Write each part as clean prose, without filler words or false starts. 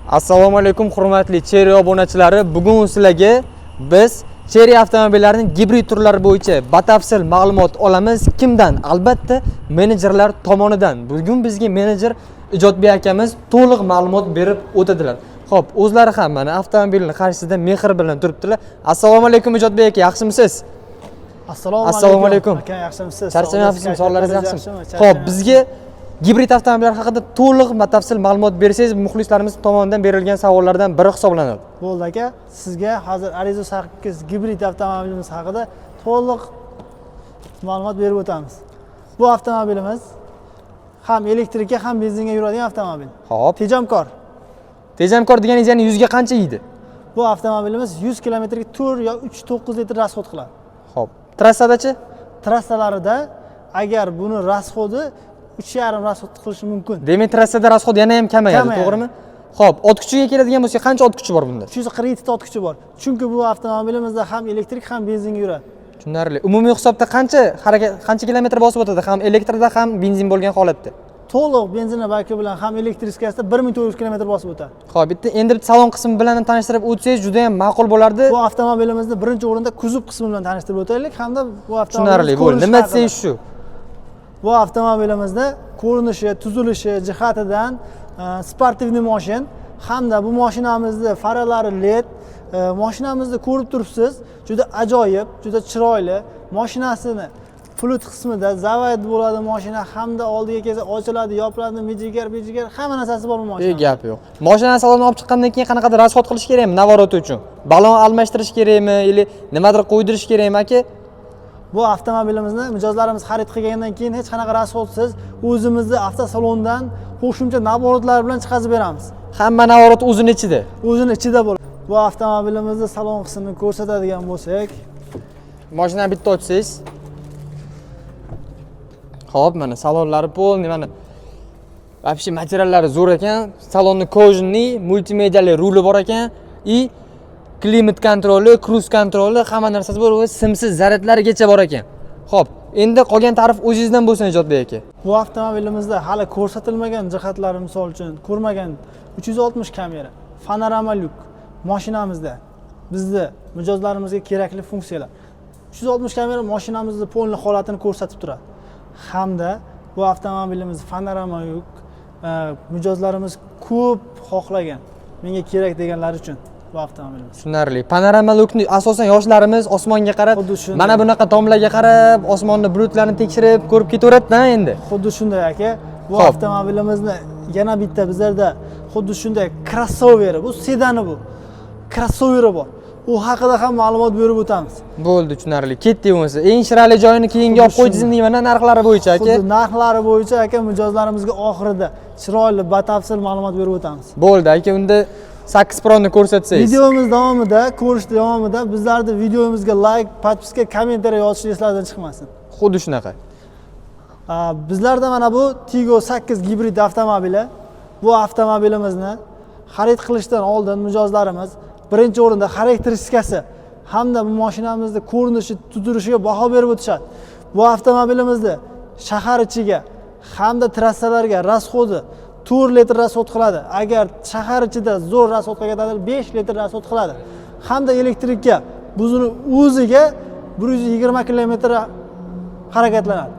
Assalomu alaykum, hurmatli Chery obunachilari. Bugun sizlarga biz Chery avtomobillarining gibrid turlari bo'yicha batafsil ma'lumot olamiz. Kimdan? Albatta, menejerlar tomonidan. Bugun bizga menejer Ijodbek akamiz to'liq ma'lumot berib o'tadilar. Xo'p, o'zlari ham mana avtomobilni qarshisida mehr bilan turibdilar. Assalomu alaykum, Ijodbek aka, yaxshimisiz? Assalomu Assalomu alaykum. Aka, yaxshimisiz? Charchamayapsizmi? Sog'ligingiz yaxshimi? Yaxshimi? Xo'p, bizga gibrid avtomobillar haqida to'liq batafsil ma'lumot bersangiz, muxlislarimiz tomonidan berilgan savollardan biri hisoblanadi. Bo'ldi, aka, sizga hozir Arrizo 8 gibrid avtomobilimiz haqida to'liq ma'lumot berib o'tamiz. Bu avtomobilimiz ham elektrikka, ham benzinga yuradigan avtomobil. Tejamkor. Tejamkor deganingiz, ya'ni 100 ga qancha yeydi? Bu avtomobilimiz 100 kilometrga 4 yo 3,9 litr расход qiladi. Xo'p. Trassadachi? Trassalarida agar buni расход i 3,5 расход qilishi mumkin. Demak, trassada расход yana ham kamayadi, Kamayadi. to'g'rimi? Xo'p, ot kuchiga keladigan bo'lsak, qancha ot kuchi bor bunda? 347 ta ot kuchi bor. Chunki bu avtomobilimizda ham elektrik, ham benzinga yuradi. Tushunarli. Umumiy hisobda qancha harakat, qancha kilometr bosib o'tadi ham elektrda, ham benzin bo'lgan holatda? To'liq benzin baki bilan ham электричка sida 1400 kilometr bosib o'tadi. Xo'p, bitta endi bitta salon qismi bilan ham tanishtirib o'tsangiz, juda ham ma'qul bo'lardi. Bu avtomobilimizni birinchi o'rinda kuzov qismi bilan tanishtirib o'taylik hamda bu avtomobilimiz Tushunarli, bo'ldi. ko'rinishi Nima haqida. desangiz shu. Bu avtomobilimizda ko'rinishi, tuzilishi jihatidan спортивный moshin hamda bu mashinamizni faralari LED, mashinamizni ko'rib turibsiz, juda ajoyib, juda chiroyli. Mashinasini pult qismida zavod bo'ladi mashina hamda oldiga kelsa ochiladi, yopiladi, mijigar, bijigar, hamma narsasi bor bu Ey, mashinada. gap yo'q. Mashinani salonni olib chiqqandan keyin qanaqadir расход qilish kerakmi наворот uchun? Balon almashtirish kerakmi или nimadir qo'ydirish kerakmi, aka? Bu avtomobilimizni mijozlarimiz xarid qilgandan keyin hech qanaqa расход siz o'zimizni avtosalondan qo'shimcha наворот lar bilan chiqazib beramiz. Hamma наворот o'zini ichida. O'zini ichida bo'ladi. Bu avtomobilimizni salon qismini ko'rsatadigan bo'lsak, Mashinani bitta ochsangiz. Xo'p, mana salonlari полный, mana вообще materiallari zo'r ekan. Salonni кожаный, multimediali ruli bor ekan и климат контроль i, круиз контроль i, hamma narsasi bor va simsiz zaryadlarigacha bor ekan. Xo'p, endi qolgan ta'rif o'zingizdan bo'lsin, Ijodbek aka. Bu avtomobilimizda hali ko'rsatilmagan jihatlari, misol uchun, ko'rmagan 360 kamera, panorama lyuk mashinamizda bizni mijozlarimizga kerakli funksiyalar. 360 kamera mashinamizni полный holatini ko'rsatib turadi. Hamda bu avtomobilimiz panorama lyuk mijozlarimiz ko'p xohlagan, menga kerak deganlar uchun bu avtomobilimiz. Tushunarli. Panorama lyukni asosan yoshlarimiz osmonga qarab, Xuddi shunday. mana bunaqa tomlarga qarab, osmonni bulutlarni tekshirib ko'rib ketaveradi-da endi. Xuddi shunday, aka. Bu avtomobilimizni yana bitta bizlarda xuddi shunday krossoveri, bu sedani, bu krossoveri bor. U haqida ham ma'lumot berib o'tamiz. Bo'ldi, tushunarli. Ketdik bo'lmasa. Eng chiroyli joyini keyinga olib qo'ydingiz, mana narxlari bo'yicha, aka. Xuddi narxlari bo'yicha, aka, mijozlarimizga oxirida chiroyli, batafsil ma'lumot berib o'tamiz. Bo'ldi, aka, unda 8 Pro'ni ko'rsatsangiz. Videomiz davomida, ko'rish davomida bizlarni videomizga layk, подписка, комментарий yozishni eslardan chiqmasin. Xuddi shunaqa. Bizlarda mana bu Tiggo 8 gibrid avtomobili. Bu avtomobilimizni xarid qilishdan oldin mijozlarimiz birinchi o'rinda xarakteristikasi hamda bu mashinamizni ko'rinishi, tuzilishiga baho berib o'tishadi. Bu avtomobilimizni shahar ichiga hamda trassalarga расход i 4 litr расход qiladi. Agar shahar ichida zo'r расход qilgan taqdirda 5 litr расход qiladi. Hamda elektrikka buzini o'ziga 120 kilometr harakatlanadi.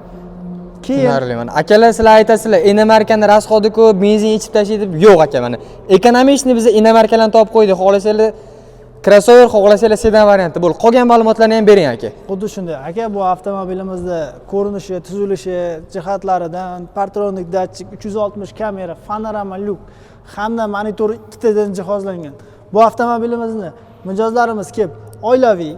Keyin Tushunarli, mana. Akalar, sizlar aytasizlar, иномарка ni расход i ko'p, benzin ichib tashlaydi deb. Yo'q, aka, mana. Экономичный biza иномарка larni topib qo'ydik. Xohlasanglar crossover, xohlasanglar sedan varianti. Bo'ldi. Qolgan ma'lumotlarni ham bering, aka. Xuddi shunday, aka, bu avtomobilimizni ko'rinishi, tuzilishi jihatlaridan парктроник datchik, 360 kamera, panorama lyuk hamda monitor ikkitadan jihozlangan. Bu avtomobilimizni mijozlarimiz kelib oilaviy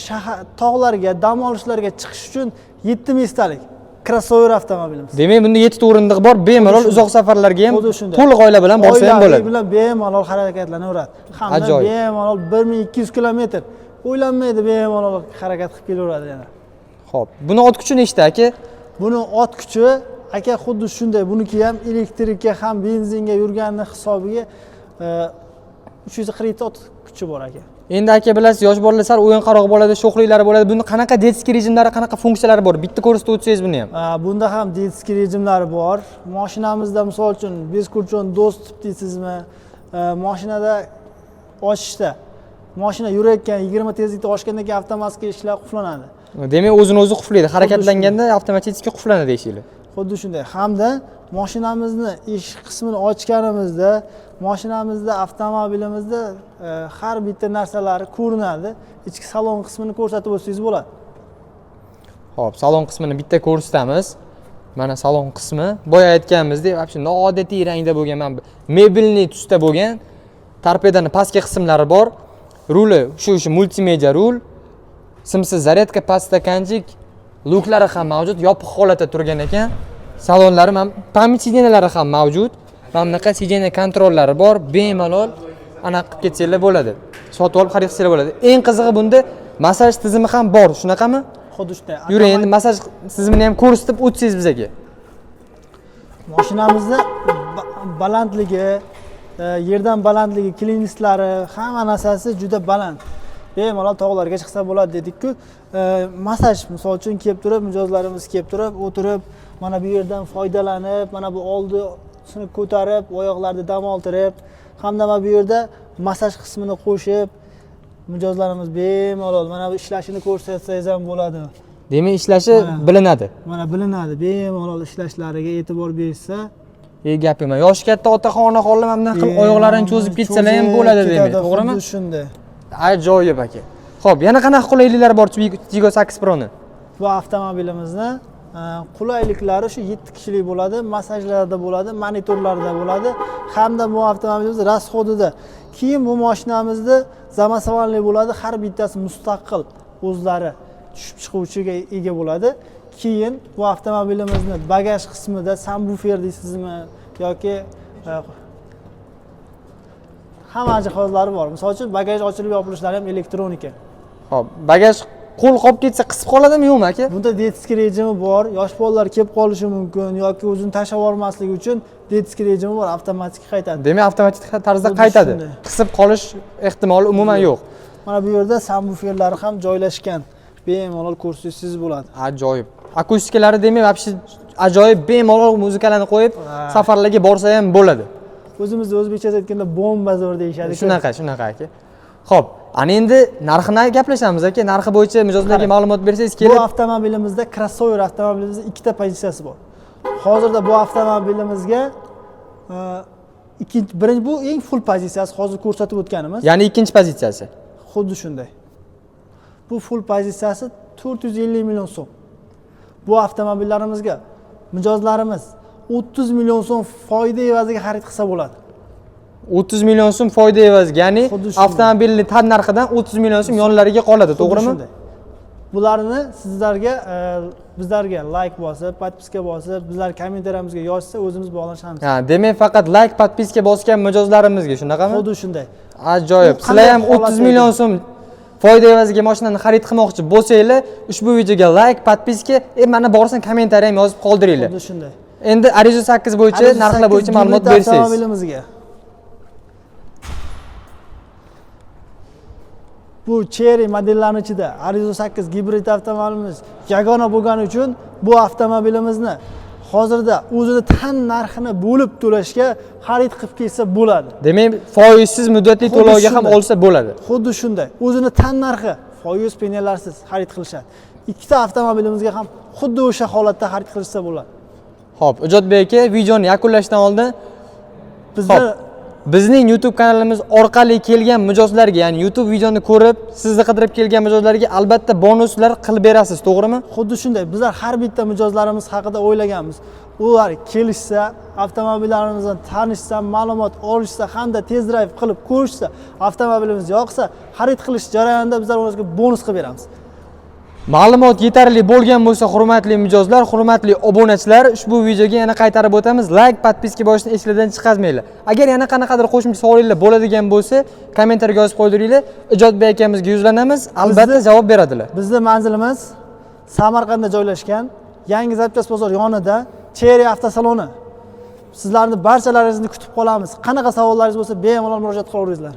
shahar, tog'larga, dam olishlarga chiqish uchun 7 места lik crossover avtomobilimiz. Demak, bunda 7 ta o'rindiq bor, bemalol Xuddi uzoq safarlarga ham Xuddi shunday. to'liq oila bilan borsa ham Oilaviy bo'ladi. bilan bemalol harakatlanaveradi. Hamda Ajoyib. bemalol 1200 kilometr o'ylanmaydi, bemalol harakat qilib kelaveradi yana. Xo'p, buni ot kuchi nechta, aka? Buni ot kuchi, aka, xuddi shunday, buniki ham elektrikka, ham benzinga yurganini hisobiga 347 ot kuchi bor, aka. Endi, aka, bilasiz, yosh bolalar sal o'yinqaroq bo'ladi, sho'xliklari bo'ladi. Buni qanaqa детский rejimlari, qanaqa funksiyalari bor? Bitta ko'rsatib o'tsangiz buni ham. Bunda ham детский rejimlari bor. Mashinamizda, misol uchun, бесключевой достуp deysizmi, Mashinada ochishda mashina yurayotgan 20 tezlikda oshgandan keyin avtomatik eshiklar qulflanadi. Demak, o'zini o'zi qulflaydi. Harakatlanganda avtomatik qulflanadi eshiklar. Xuddi shunday. Hamda mashinamizni eshik qismini ochganimizda mashinamizda, avtomobilimizda har bitta narsalari ko'rinadi. Ichki salon qismini ko'rsatib o'tsangiz bo'ladi. Xo'p, salon qismini bitta ko'rsatamiz. Mana salon qismi. Boya aytganimizdek, вообще noodatiy rangda bo'lgan, mana bu мебельный tusda bo'lgan torpedani pastki qismlari bor. Ruli shu multimedia rul, simsiz зарядка, подстаканчик, lyuklari ham mavjud, yopiq holatda turgan ekan. Salonlari ham, память сиденья lari ham mavjud. Mana bunaqa сиденье kontrollari bor, bemalol anaqa qilib ketsanglar bo'ladi. Sotib olib xarid qilsanglar bo'ladi. Eng qizig'i, bunda massaj tizimi ham bor, shunaqami? Xuddi shunday. Yuring, endi massaj tizimini ham ko'rsatib o'tsangiz bizaga. Mashinamizni balandligi, yerdan balandligi, klinislari, hamma narsasi juda baland. Bemalol tog'larga chiqsa bo'ladi dedik-ku. Massaj misol uchun kelib turib, mijozlarimiz kelib turib, o'tirib, mana bu yerdan foydalanib, mana bu oldisini ko'tarib, oyoqlarni dam oltirib, hamda mana bu yerda massaj qismini qo'shib, mijozlarimiz bemalol mana bu ishlashini ko'rsatsangiz ham bo'ladi. Demak, ishlashi Mana. bilinadi. Mana bilinadi, bemalol ishlashlariga e'tibor berishsa. E, gap emas. Yoshi katta otaxon, onaxonlar mana bunaqa qilib oyoqlarini cho'zib ketsalar ham bo'ladi Cho'zib demak, ketadi, to'g'rimi? Xuddi shunday. Ajoyib, aka. Xo'p, yana qanaqa qulayliklar bor Tiggo 8 Pro'ni? Bu avtomobilimizni qulayliklari shu 7 kishilik bo'ladi, massajlarda bo'ladi, monitorlarda bo'ladi hamda bu avtomobilimiz расход ida. Keyin bu mashinamizni самосвальный bo'ladi, har bittasi mustaqil o'zlari tushib chiquvchiga ega bo'ladi. Keyin bu avtomobilimizni bagaj qismida сабвуфер deysizmi yoki hamma jihozlari bor. Misol uchun, bagaj ochilib yopilishlari ham elektronika. Xo'p, bagaj qo'l qolib ketsa qisib qoladimi, yo'qmi, aka? Bunda детский rejimi bor. Yosh bolalar kelib qolishi mumkin yoki o'zini tashlab yubormasligi uchun детский rejimi bor, avtomatik qaytadi. Demak, avtomatik tarzda Xuddi qaytadi. shunday. Qisib qolish ehtimoli umuman yo'q. Mana bu yerda сабвуфер lari ham joylashgan. Bemalol ko'rsangiz bo'ladi. Ajoyib. Akustikalari demak вообще ajoyib, bemalol muzikalarni qo'yib safarlarga borsa ham bo'ladi. O'zimizda o'zbekchasi aytganda bomba zo'r deyishadi. Shunaqa, shunaqa, aka. Xo'p, ana endi narxini gaplashamiz, aka. Narxi bo'yicha mijozlarga Qarang. ma'lumot bersangiz Bu kelib. avtomobilimizda, crossover avtomobilimizda ikkita pozitsiyasi bor. Hozirda bu avtomobilimizga ikkinchi, birinchi, bu eng full pozitsiyasi hozir ko'rsatib o'tganimiz. Ya'ni ikkinchi pozitsiyasi. Xuddi shunday. Bu full pozitsiyasi 450 million so'm. Bu avtomobillarimizga mijozlarimiz 30 million so'm foyda evaziga xarid qilsa bo'ladi. 30 million so'm foyda evaziga, ya'ni Xuddi shunday. avtomobilni tan narxidan 30 million so'm yonlariga qoladi, Xuddi to'g'rimi? shunday. Bularni sizlarga bizlarga layk bosib, подписка bosib, bizlar kommentariyamizga yozsa, o'zimiz bog'lanishamiz. Ha, demak, faqat layk, подписка bosgan mijozlarimizga, shunaqami? Xuddi shunday. Ajoyib. Bu Sizlar qanday ham 30 holatda million edi? so'm foyda evaziga mashinani xarid qilmoqchi bo'lsanglar, ushbu videoga layk, подписка, mana borsin kommentariy ham yozib qoldiringlar. Xuddi shunday. Endi Arrizo 8 bo'yicha Arrizo narxlar 8 bo'yicha ma'lumot gibrid bersangiz. avtomobilimizga. Bu Chery modellarini ichida Arrizo 8 gibrid avtomobilimiz yagona bo'lgani uchun bu avtomobilimizni hozirda o'zini tan narxini bo'lib to'lashga xarid qilib kelsa bo'ladi. Demak, foizsiz muddatli Xuddi to'lovga ham shunday. olsa bo'ladi. Xuddi shunday. O'zini tan narxi foiz penyalarsiz xarid qilishadi. Ikkita avtomobilimizga ham xuddi o'sha holatda xarid qilishsa bo'ladi. Xo'p, Ijodbek aka, videoni yakunlashdan oldin Bizlar Xo'p, bizning YouTube kanalimiz orqali kelgan mijozlarga, ya'ni YouTube videoni ko'rib, sizni qidirib kelgan mijozlarga albatta bonuslar qilib berasiz, to'g'rimi? Xuddi shunday. Bizlar har bitta mijozlarimiz haqida o'ylaganmiz. Ular kelishsa, avtomobillarimiz bilan tanishsa, ma'lumot olishsa hamda test drive qilib ko'rishsa, avtomobilimiz yoqsa, xarid qilish jarayonida bizlar ularga bonus qilib beramiz. Ma'lumot yetarli bo'lgan bo'lsa, hurmatli mijozlar, hurmatli obunachilar, ushbu videoga yana qaytarib o'tamiz. Like, подписка bosishni esinglardan chiqarmanglar. Agar yana qanaqadir qo'shimcha savollar bo'ladigan bo'lsa, kommentariyga yozib qo'ydiringlar. Ijodbek akamizga yuzlanamiz, albatta javob beradilar. Bizning manzilimiz Samarqandda joylashgan, Yangi Zapchast bozor yonida Chery avtosaloni. Sizlarni barchalaringizni kutib qolamiz. Qanaqa savollaringiz bo'lsa, bemalol murojaat qilaveringizlar.